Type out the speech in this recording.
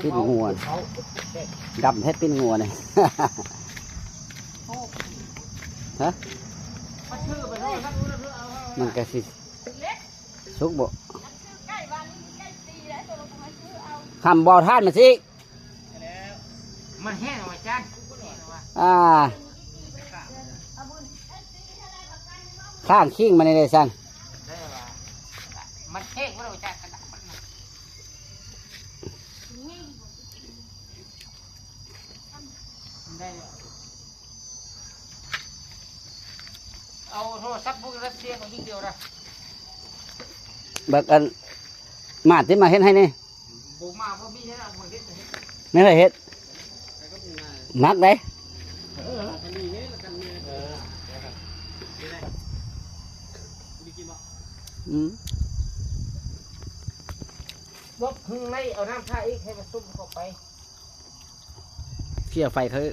ປີ້ນງົວ ດຳແທ້ປີ້ນງົວນີ້ ຮະ ມັນກະຊິສຸກບໍ່? ຄຳບໍ່ທານມາຊິ ມັນແຫ້ງວ່າຈານ ອ່າ ຂ້າງຄີງມານີ້ເດ້ຊັ້ນ ໄດ້ວ່າ ມັນແຫ້ງວ່າຈານ ໄດ້ແລ້ວ ເອົາໂທລະສັບບຸກລັດເຊຍມາຍິງດຽວນະ ບັກອັນ ມາດຕິມາເຮັດໃຫ້ນີ້ ບໍ່ມາບໍ່ມີແນວເຮັດ ແນວໃດເຮັດ ມັກເດ້ ອືມ ລົດຂ້າງໃນເອົານ້ຳທາອີກ ໃຫ້ມັນຊຸ່ມເຂົ້າໄປ ເພຍໄຟເຂົາ